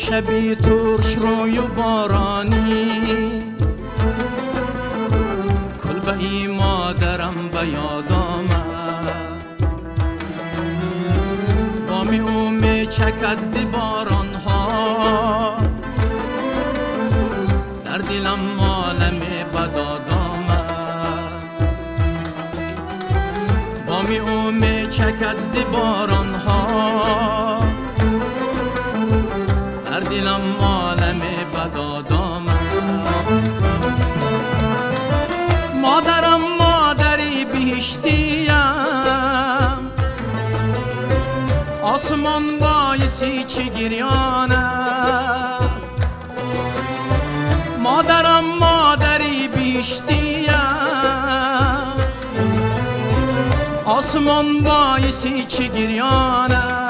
شبی ترش روی و بارانی، کلبه ای مادرم به یاد آمد، بامی او می چکد ز باران ها، در دلم عالم بداد آمد، بامی او می چکد ز باران ها، در دلم عالم بداد آمد. مادرم مادری بهشتیم، آسمان بایسی چه گریان است. مادرم مادری بهشتیم، آسمان بایسی چه گریان است.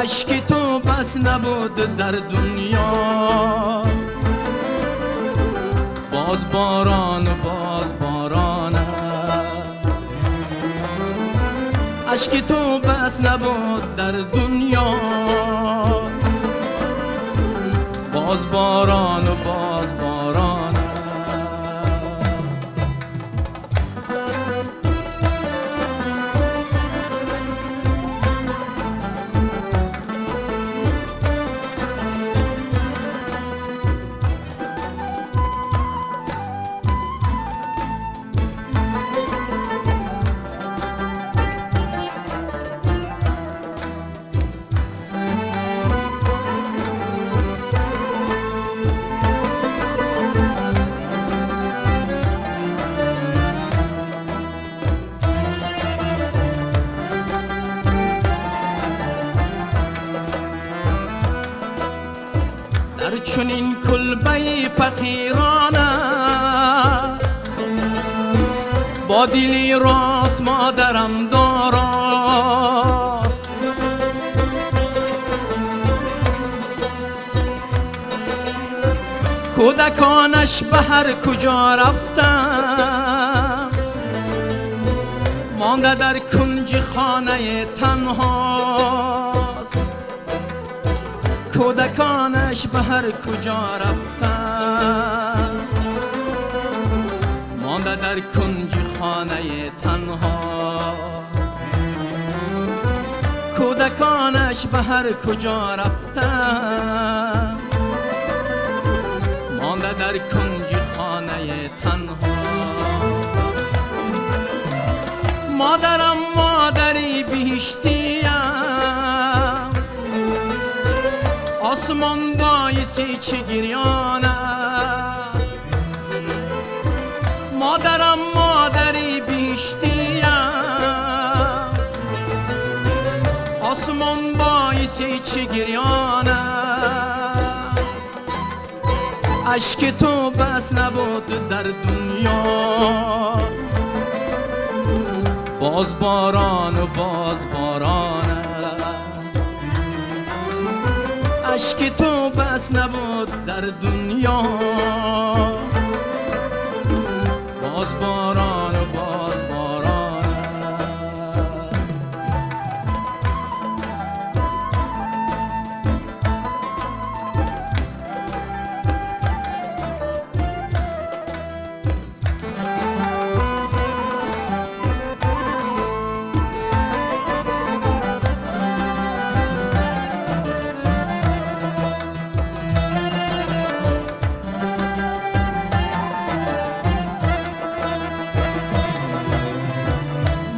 اشک تو بس نبود در دنیا، باز باران و باز باران است. اشک تو بس نبود در دنیا، باز باران و باز باران است. در چنین کلبه فقیرانه، با دلی راست مادرم داراست. کودکانش به هر کجا رفتن، مانده در کنج خانه تنهاست. کودکانش به هر کجا رفتن، مانده در کنج خانه تنهاست. کودکانش به هر کجا رفتن، مانده در کنج خانه تنها. مادرم مادری بهشتیم، آسمان بایسی چه گریان است. مادرم مادری بهشتیم، آسمان Осмон боиси чӣ гирён аст? Ашки ту бас набуд дар дунё, боз борон ва боз борон аст. Ашки ту бас набуд дар дунё, боз борон ва боз борон аст.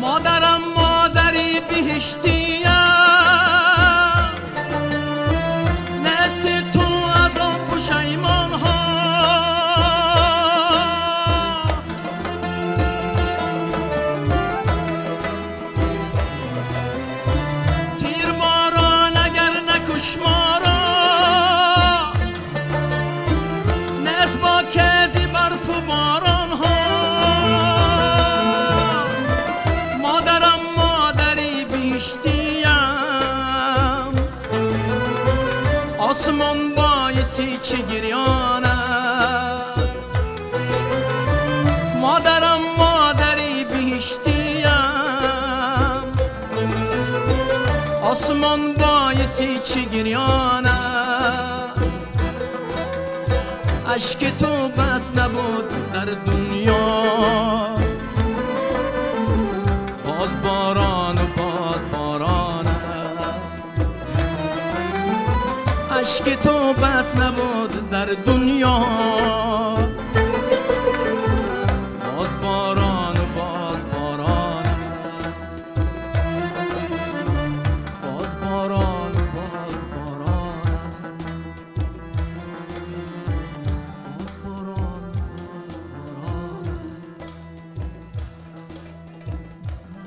Модарам модари биҳиштиям, нести ту аз он пушаймонҳо. Тирборон агар накуш моро, нест бо кези барфу боронҳо. Модарам модари биҳиштиям, осмон боиси чӣ гирён аст? Модарам модари биҳиштиям, осмон боиси чӣ гирён аст? Ашки ту бас набуд дар дунё, боз борон ва боз борон аст. Ашки ту бас набуд дар дунё, боз борон ва боз борон аст. Боз борон ва боз борон аст. Боз борон ва боз борон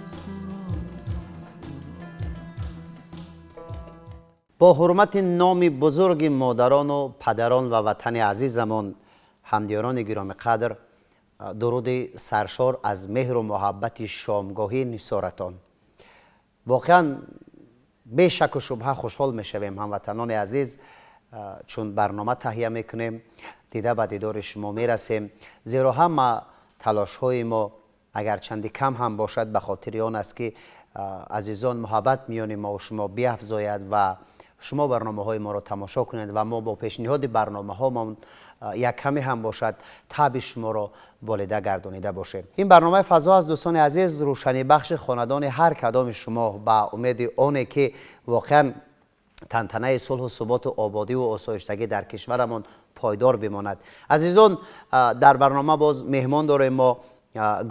аст. Бо ҳурмати номи бузурги модарону падарон ва ватани азизамон, ҳамдиёрони гиромиқадр, дуруди саршор аз меҳру муҳаббати шомгоҳӣ нисоратон. Воқеан бешаку шубҳа хушҳол мешавем, ҳамватанони азиз, чун барнома таҳия мекунем, дида ба дидори шумо мерасем, зеро ҳама талошҳои мо агарчанди кам ҳам бошад, ба хотири он аст ки азизон муҳаббат миёни мо шумо биафзояд ва шумо барномаҳои моро тамошо кунед ва мо бо пешниҳоди барномаҳомон як каме ҳам бошад таби шуморо болида гардонида бошем. Ин барномаи фазо аз дӯстони азиз рӯшанибахши хонадони ҳар кадоми шумо, ба умеди оне ки воқеан тантанаи сулҳу суботу ободиву осоиштагӣ дар кишварамон пойдор бимонад. Азизон, дар барнома боз меҳмон дорем мо,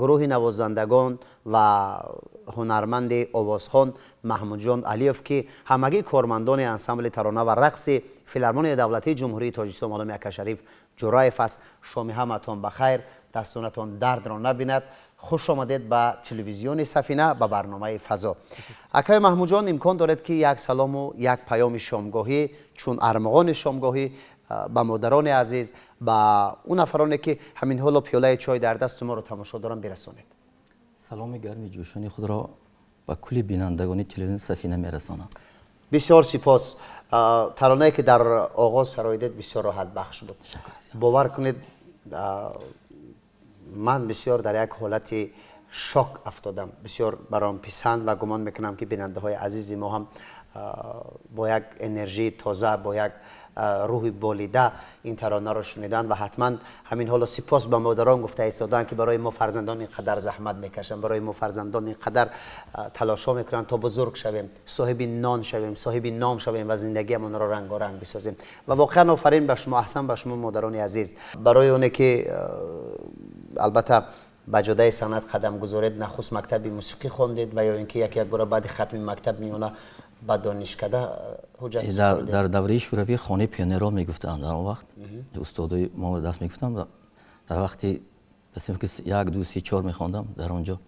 гурӯҳи навозандагон ва ҳунарманди овозхон Маҳмудҷон Алиев, ки ҳамагӣ кормандони ансамбли тарона ва рақси филармонияи давлатии Ҷумҳурии Тоҷикистон Олами Акашариф Ҷураев аст. Шоми ҳаматон ба хайр, дастонатон дардро набинад. Хуш омадед ба телевизиони Сафина, ба барномаи фазо. Акаи Маҳмудҷон, имкон доред ки як салому як паёми шомгоҳӣ, чун армуғони шомгоҳӣ, ба модарони азиз, ба он нафароне ки ҳамин ҳоло пиёлаи чой дар дасти моро тамошо доранд, бирасонед. Саломи гарми ҷӯшони худро ба кулли бинандагони телевизиони Сафина мерасонам. Бисёр сипос. Таронае ки дар оғоз сароидед бисёр роҳатбахш буд. Бовар кунед, ман бисёр дар як ҳолати шок афтодам, бисёр баром писанд ва гумон мекунам ки бинандаҳои азизи мо ҳам бо як энержии тоза, бо як рӯҳи болида ин таронаро шунидан ва ҳатман ҳамин ҳоло сипос ба модарон гуфта истоданд, ки барои мо фарзандон ин қадар заҳмат мекашанд, барои мо фарзандон ин қадар талошҳо мекунанд то бузург шавем, соҳиби нон шавем, соҳиби ном шавем ва зиндагиамонро рангоранг бисозем. Ва воқеан офарин ба шумо, аҳсан ба шумо, модарони азиз, барои оне ки албатта ба ҷодаи санъат қадам гузоред. Нахуст мактаби мусиқӣ хондед ва ё ин ки як якбора баъди хатми мактаб миёна ба донишкада ҳуҷҷат супоридед? Дар давраи шӯравӣ хонаи пионерон мегуфтанд дар он вақт. Устодои мо даст мегуфтанд. Дар вақти дастем ки 1, 2, 3, 4 мехондам, дар он ҷо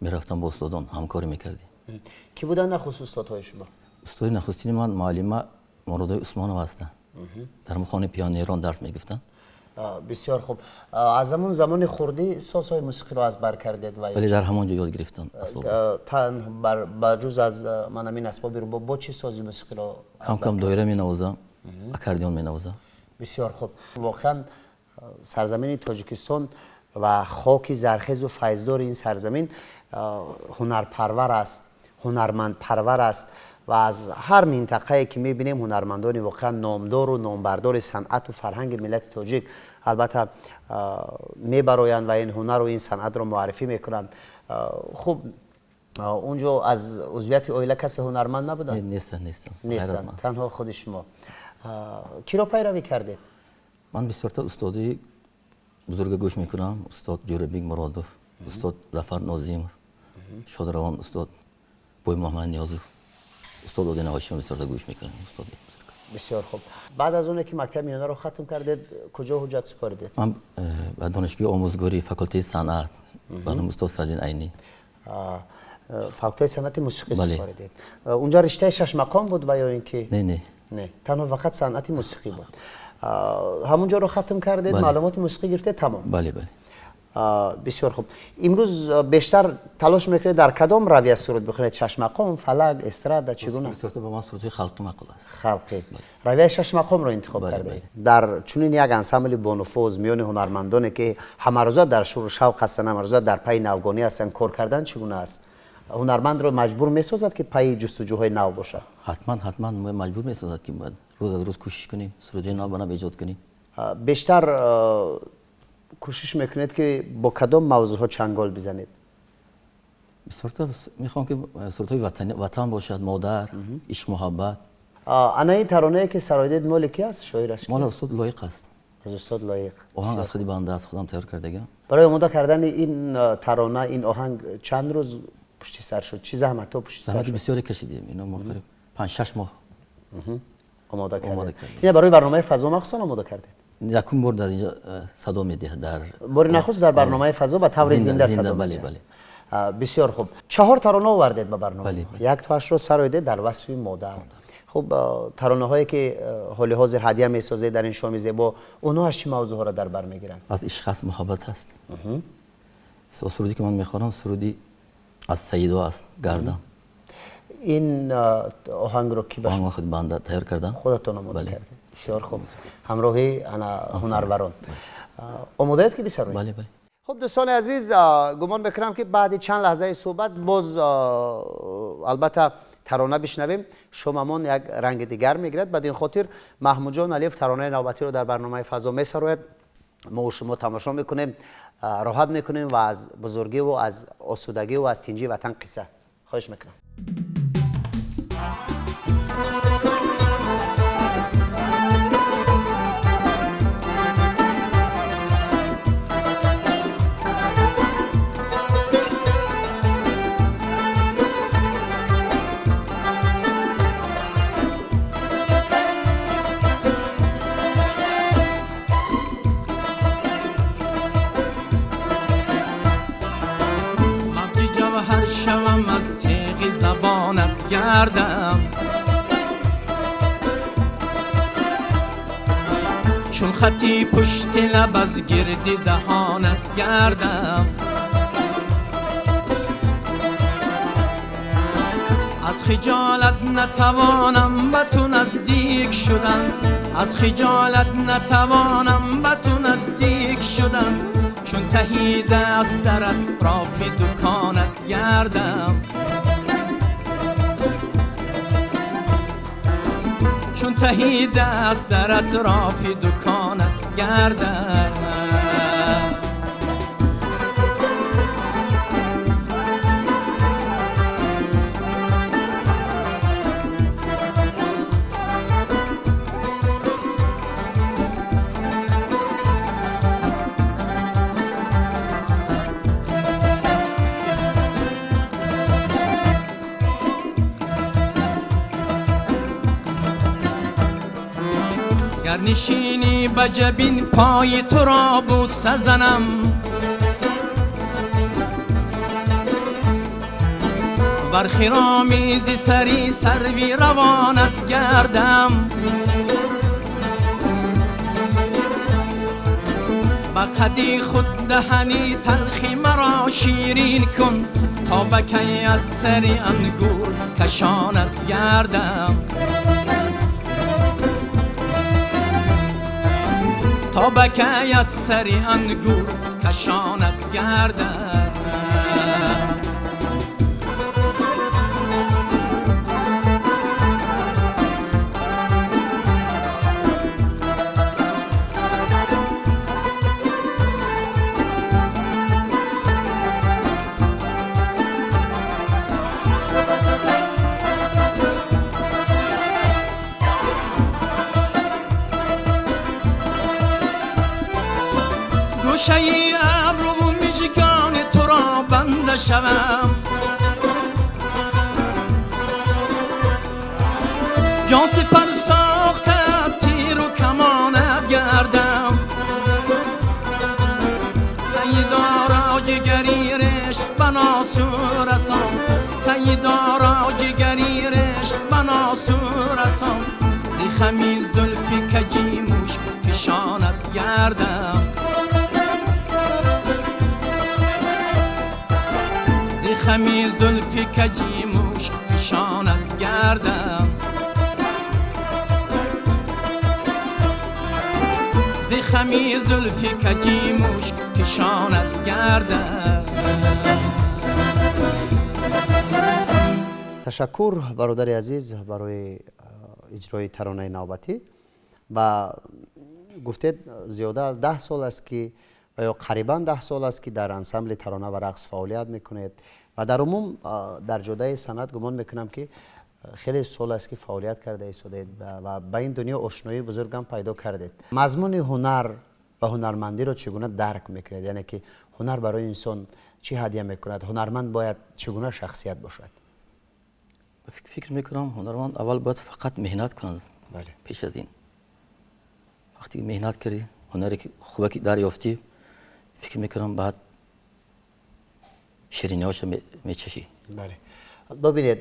мерафтам, бо устодон ҳамкорӣ мекардем. Кӣ буданд нахуст устодҳои шумо? Устоди нахустини ман муаллима Муродои Усмонова ҳастанд. Дар хонаи пионерон дарс мегуфтанд. Бисёр хуб. Аз ҳамон замони хурдӣ созҳои мусиқиро аз бар кардед ва бале, дар ҳамон ҷо ёд гирифтам асбоб. Ба ҷуз аз ман ҳамин асбоби рубоб бо чӣ сози мусиқиро? Кам-кам доира менавозам, аккордеон менавозам. Бисёр хуб. Воқеан сарзамини Тоҷикистон ва хоки зархезу файздори ин сарзамин ҳунарпарвар аст, ҳунармандпарвар аст ва аз ҳар минтақае ки мебинем ҳунармандони воқеан номдору номбардори санъату фарҳанги миллати тоҷик албатта мебароянд ва ин ҳунару ин санъатро муаррифӣ мекунанд. Хуб, унҷо аз узвияти оила касе ҳунарманд набуданд? Нестанд, нестанд. Нестанд, танҳо худи шумо. Киро пайравӣ кардед? Ман бисёртар устоди бузурга гӯш мекунам, устод Ҷӯрабек Муродов, устод Зафар Нозимов, шодравон устод Бой Муҳаммад Ниёзов, устод Одина Ҳошимов бисёртар гӯш мекунам, устод бузурга. Бисёр хуб. Баъд аз оне ки мактаби миёнаро хатм кардед, куҷо ҳуҷҷат супоридед? Ман ба донишгоҳи омӯзгорӣ, факултети санъат, ба номи устод Садриддин Айнӣ. Факултети санъати мусиқӣ супоридед. Унҷо риштаи шашмақом буд ва ё ин ки? Не, не. Не, танҳо фақат санъати мусиқӣ буд. Ҳамон ҷоро хатм кардед, маълумоти мусиқӣ гирифтед, тамом? Бале, бале. Бисёр хуб. Имрӯз бештар талош мекунед дар кадом равия суруд бихонед? Шашмақом, фалак, эстрада, чӣ гуна? Бисёртар ба ман сурудҳои халқӣ маъқул аст. Халқӣ. Равияи шашмақомро интихоб кардед. Дар чунин як ансамбли бонуфуз миёни ҳунармандоне ки ҳамарӯза дар шуру шавқ ҳастанд, ҳамарӯза дар пайи навгонӣ ҳастанд, кор кардан чӣ гуна аст? Ҳунармандро маҷбур месозад ки пайи ҷустуҷӯҳои нав бошад? Ҳатман, ҳатман маҷбур месозад ки бояд рӯз аз рӯз кӯшиш кунем, сурудҳои нав ба нав эҷод кунем. Бештар кӯшиш мекунед ки бо кадом мавзӯъҳо чангол бизанед? Бисёртар мехоҳам ки сурудҳои ватан бошад, модар, ишқ, муҳаббат. Ана ин таронае ки сароидед моли ки аст? Шоираш? Моли устод Лоиқ аст. Аз устод Лоиқ. Оҳанг аз худи банда аст, худам тайёр кардагам. Барои омода кардани ин тарона, ин оҳанг чанд рӯз пушти сар шуд? Чӣ заҳматҳо пушти сар шуд? Заҳмати бисёре кашидем. Ино мо қариб 5-6 моҳ омода кардем. Ина барои барномаи фазо махсусан омода кардед? Якум бор дар инҷо садо медиҳад. Дар бори нахуст дар барномаи фазо ба таври зинда садо. Бале, бале. Бисёр хуб. 4 тарона овардед ба барнома. Як тоашро сароидед дар васфи модар. Хуб, таронаҳое ки ҳоли ҳозир ҳадия месозед дар ин шоми зебо, онҳо аз чӣ мавзӯъҳоро дар бар мегиранд? Аз ишқ аст, муҳаббат аст. Суруде ки ман мехонам суруди аз Саидо аст, гардам. Ин оҳангро ки ба шумо? Худ банда тайёр кардам. Худатон омода кардед. Бисёр хуб. Ҳамроҳи ана ҳунарварон. Омодаед ки бисароед? Бале, бале. Хуб, дӯстони азиз, гумон мекунам ки баъди чанд лаҳзаи суҳбат боз албатта тарона бишнавем, шомамон як ранги дигар мегирад. Бад ин хотир Маҳмудҷон Алиев таронаи навбатиро дар барномаи фазо месарояд. Мо шумо тамошо мекунем, роҳат мекунем ва аз бузургиву аз осудагиву аз тинҷии ватан қисса. Хоҳиш мекунам. گردم چون خطی پشت لب از گرد دهانت گردم از خجالت نتوانم به تو نزدیک شدم از خجالت نتوانم به تو نزدیک شدم چون تهی دست در اطراف دکانت گردم چون تهی دست در اطراف دکانت گردم نشینی به جبین پای تو را بوسه زنم Бар хироми зи сари сарви равонат гардам. Ба қади худ даҳани талхи маро ширин кун, то ба кай аз сари ангур кашонат гардам. То ба кай аз сари ангур кашонат гардам. گوشه ابرو و مژگان تو را بنده شوم، جان سپر ساخته از تیر و کمانت گردم. سیدا را جگری رشک بنا سو رسان، سیدا را جگری رشک بنا سو رسان. زی خمی زلفی کجی مشک فشانت گردم. خمی زلفی کجی مشک فشانت گردم. زی خمی زلفی کجی مشک فشانت گردم. Ташаккур, бародари азиз, барои иҷрои таронаи навбатӣ. Ва гуфтед, зиёда аз 10 сол аст ки ва ё қарибан 10 сол аст ки дар ансамбли тарона ва рақс фаъолият мекунед ва дар умум дар ҷодаи санъат гумон мекунам ки хеле сол аст ки фаъолият карда истодаед ва ба ин дунё ошноии бузургам пайдо кардед. Мазмуни ҳунар ва ҳунармандиро чӣ гуна дарк мекунед? Яъне ки ҳунар барои инсон чӣ ҳадя мекунад? Ҳунарманд бояд чӣ гуна шахсият бошад? Фикр мекунам, ҳунарманд аввал бояд фақат меҳнат кунад. Пеш аз ин вақте ки меҳнат кардӣ, ҳунаре ки хубе ки дарёфтӣ, фикр мекунам баъд шириниҳоша мечашӣ. Бале, бибинед,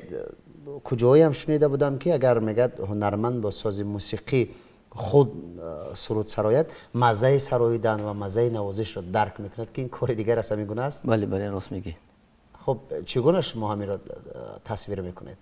куҷоям шунида будам ки агар мегӯяд ҳунарманд бо сози мусиқӣ худ суруд сарояд, маззаи сароидан ва маззаи навозишро дарк мекунад, ки ин кори дигар аст. Ҳамин гуна аст? Бале, бале, рост мегӯед. Хуб, чӣ гуна шумо ҳаминро тасвир мекунед?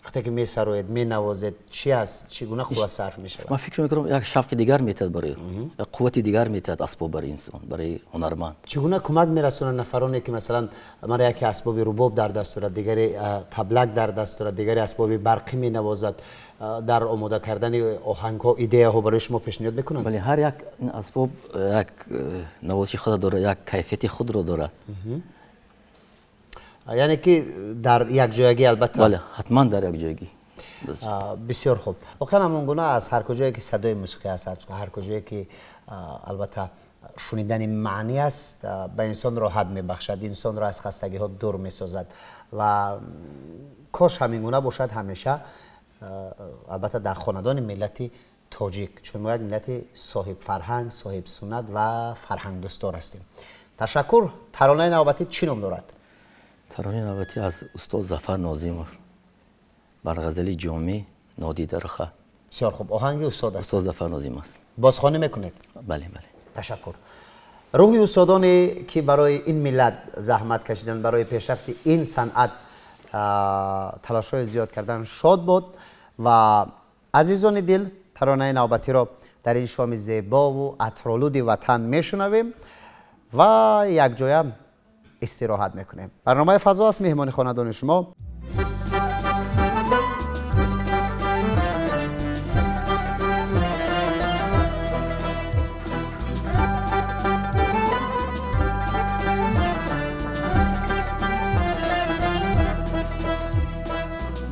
Вақте ки месароед, менавозед, чӣ аст, чӣ гуна қувва сарф мешавад? Ман фикр мекунам, як шавқи дигар метиҳад барои, як қуввати дигар метиҳад асбоб барои инсон, барои ҳунарманд. Чӣ гуна кӯмак мерасонад нафароне ки масалан мара яке асбоби рубоб дар даст дорад, дигаре таблак дар даст дорад, дигаре асбоби барқӣ менавозад, дар омода кардани оҳангҳо идеяҳо барои шумо пешниҳод мекунанд? Бале, ҳар як асбоб як навозиши худро дорад, як кайфияти худро дорад. Яъне ки дар якҷоягӣ албатта? Бале, ҳатман дар якҷоягӣ. Бисёр хуб. Воқеан ҳамон гуна аз ҳар куҷое ки садои мусиқӣ аст, аз ҳар куҷое ки албатта шунидани маънӣ аст, ба инсон роҳат мебахшад, инсонро аз хастагиҳо дур месозад ва кош ҳамин гуна бошад ҳамеша, албатта дар хонадони миллати тоҷик, чун мо як миллати соҳибфарҳанг, соҳибсуннат ва фарҳангдӯстдор ҳастем. Ташаккур. Таронаи навбатӣ чӣ ном дорад? Таронаи навбатӣ аз устод Зафар Нозимов бар ғазали Ҷомӣ «Нодида руха». Бисёр хуб, оҳанги устод аст. Устод Зафар Нозим аст. Бозхонӣ мекунед? Бале, бале. Ташаккур. Рӯҳи устодоне ки барои ин миллат заҳмат кашиданд, барои пешрафти ин санъат талошҳои зиёд кардан, шод буд. Ва азизони дил, таронаи навбатиро дар ин шоми зебову атролуди ватан мешунавем ва якҷоя истироҳат мекунем. Барномаи «Фазо» аст, меҳмони хонадони шумо.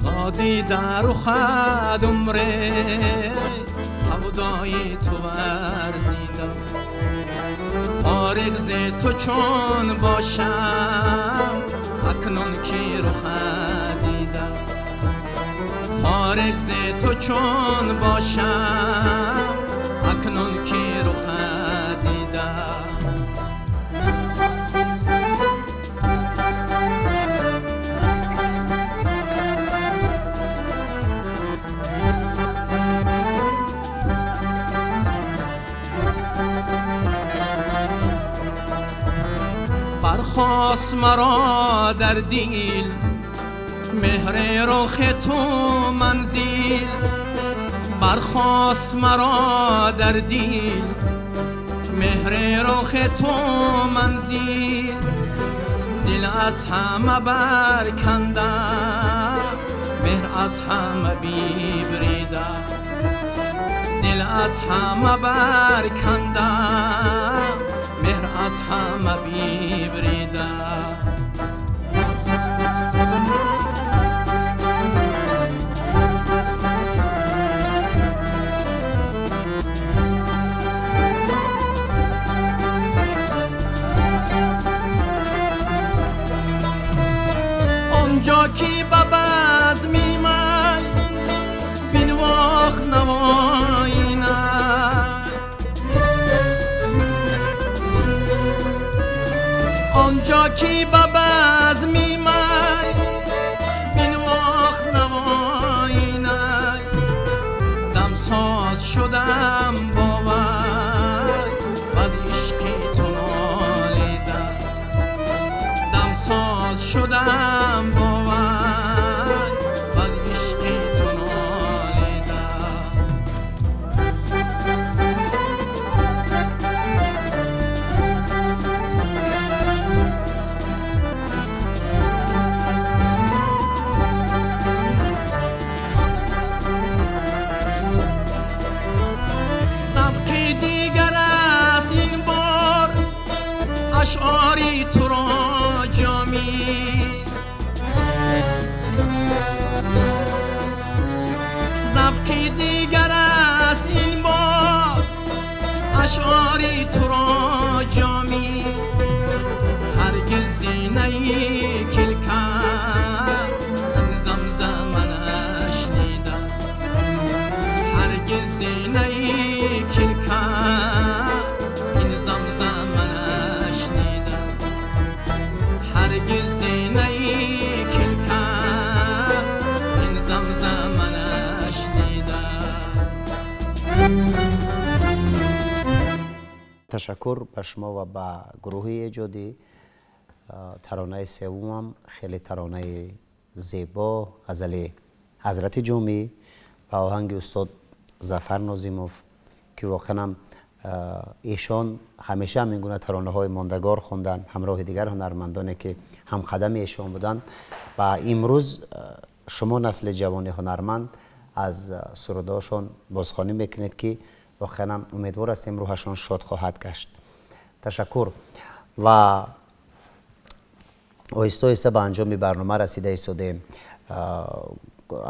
Нодида рухад умре савдои ту варзидам, фориғ зи ту чун бошам акнун ки руха дидам, фориғ зи ту чун бошам акнун ки руха дидам. Бархост маро дар дил меҳри рухи ту манзил, бархост маро дар дил меҳри рухи ту манзил. Дил аз ҳама барканда, меҳр аз ҳама бибрида. Дил аз ҳама барканда, меҳр аз ҳама бибрида. Онҷо ки ба базми ман бинвохт навои най, онҷо ки ба базми ман бинвохт навои най, дамсоз шудам бо вай бад ишқи ту нолида. Дамсоз шудам бо вай бад ишқи ту нолида. Завқи дигар аст ин бор ашъори туро ҷомӣ, завқи дигар аст ин бор ашъори туро ҷомӣ. Ҳаргиз зинаи килка замзама нашнида, ҳаргиз зинаи килка ин замзама нашнида, ҳаргиз зинаи килка ин замзама нашнида. Ташаккур ба шумо ва ба гурӯҳи эҷодӣ. Таронаи севумам хеле таронаи зебо, ғазали Ҳазрати Ҷомӣ ва оҳанги устод Зафар Нозимов, ки воқеан эшон ҳамеша ҳамин гуна таронаҳои мондагор хонданд, ҳамроҳи дигар ҳунармандоне ки ҳамқадами эшон буданд. Ва имрӯз шумо насли ҷавони ҳунарманд аз сурудҳошон бозхонӣ мекунед, ки воқеан умедвор ҳастем рӯҳашон шод хоҳад гашт. Ташаккур. Ва оҳиста оҳиста ба анҷоми барнома расида истодаем.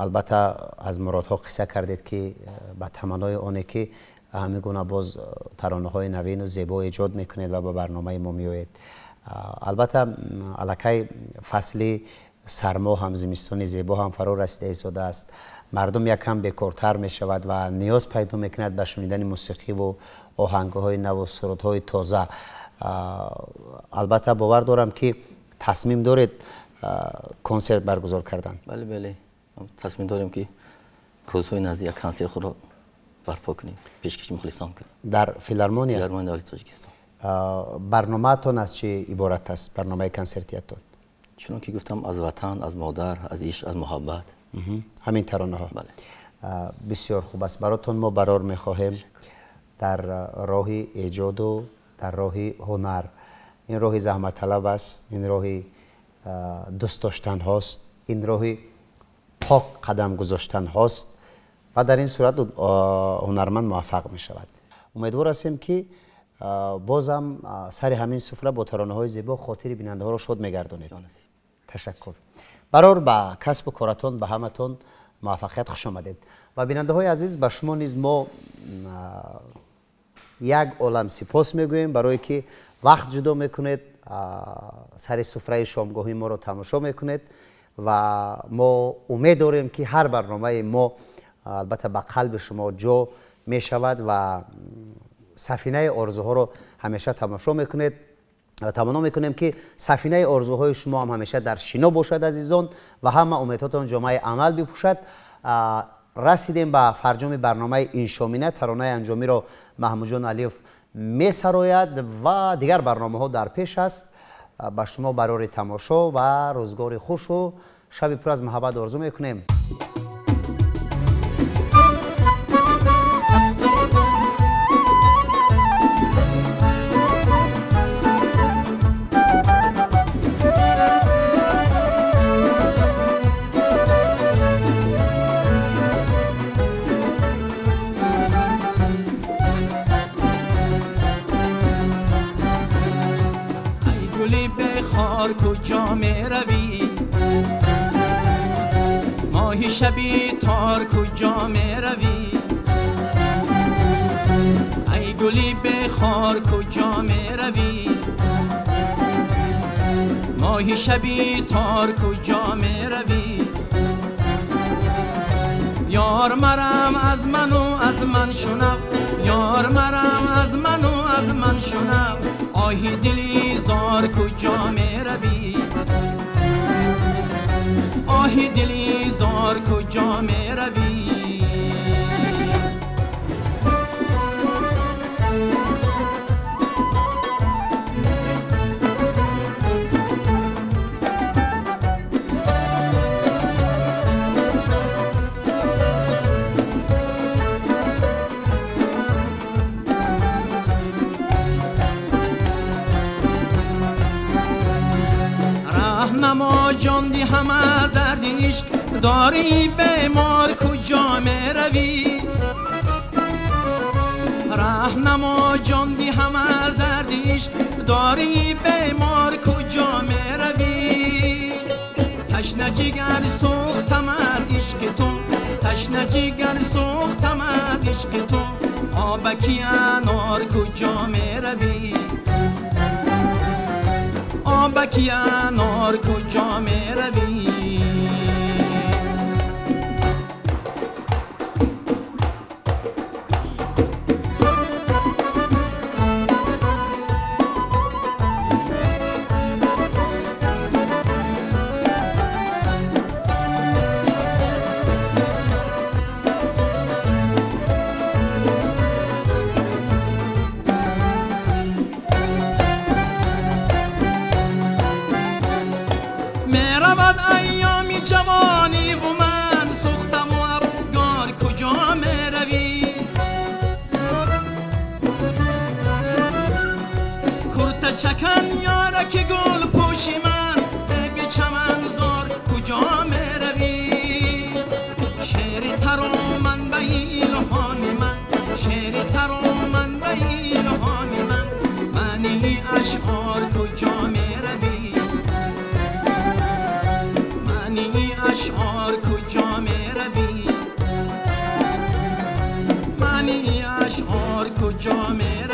Албатта аз муродҳо қисса кардед, ки ба таманнои оне ки ҳамин гуна боз таронаҳои навину зебо эҷод мекунед ва ба барномаи мо меоед. Албатта аллакай фасли сармо ҳам, зимистони зебо ҳам фаро расида истодааст. Мардум якам бекортар мешавад ва ниёз пайдо мекунад ба шунидани мусиқиву оҳангҳои наву сурудҳои тоза. Албатта бовар дорам, ки тасмим доред консерт баргузор кардан. Бале, бале, тасмим дорем, ки рӯзҳои наздик як консерт худро барпо кунем, пешкаши мухлисон кунем. Дар филармония? Филармонияи давлати Тоҷикистон. Барномаатон аз чӣ иборат аст, барномаи консертиятон? Чунон ки гуфтам, аз ватан, аз модар, аз ишқ, аз муҳаббат. Ҳамин таронаҳо? Бале. Бисёр хуб аст. Баротон мо барор мехоҳем дар роҳи эҷоду дар роҳи ҳунар. Ин роҳи заҳматталаб аст, ин роҳи дӯст доштанҳост, ин роҳи пок қадам гузоштанҳост ва дар ин сурат ҳунарманд муваффақ мешавад. Умедвор ҳастем, ки бозам сари ҳамин суфра бо таронаҳои зебо хотири бинандаҳоро шод мегардонед. Ташаккур. Барор ба касбу коратон, ба ҳаматон муваффақият, хуш омадед. Ва бинандаҳои азиз, ба шумо низ мо як олам сипос мегӯем, барое ки вақт ҷудо мекунед, сари суфраи шомгоҳи моро тамошо мекунед. Ва мо умед дорем, ки ҳар барномаи мо албатта ба қалби шумо ҷо мешавад ва сафинаи орзуҳоро ҳамеша тамошо мекунед. Таманно мекунем, ки сафинаи орзуҳои шумо ҳам ҳамеша дар шино бошад, азизон, ва ҳама умедҳотон ҷомаи амал бипӯшад. Расидем ба фарҷоми барномаи иншомина. Таронаи анҷомиро Маҳмудҷон Алиев месарояд ва дигар барномаҳо дар пеш аст. Ба шумо барори тамошо ва рӯзгори хушу шаби пур аз муҳаббат орзу мекунем. کجا می روی؟ ماهی شبی تار کجا می روی؟ ای گلی بخار کجا می روی؟ ماهی شبی تار کجا می روی؟ یار مرم از من و از من شنو، یار مرم از من و از من شنو، آهی دلی زار کجا می روی؟ آهی دلی زار کجا می روی؟ نما جان دی همه درد عشق داری بیمار کجا می روی؟ رهنما جان دی همه درد عشق داری بیمار کجا می روی؟ تشنه جگر سوختمت عشق تو، تشنه جگر سوختمت عشق تو، آبکی انار کجا می روی؟ آبکی انار کجا می روی؟ جوانی و من سوختم و افگار کجا می روی؟ کرت چکن یاره که گل پوشی من زیب چمن زار کجا می روی؟ شعر تر من به الهام من، شعر تر من به الهام من، معنی اشعار کجا می روی؟ معنی اشعار کجا می روی؟ معنی اشعار کجا می روی؟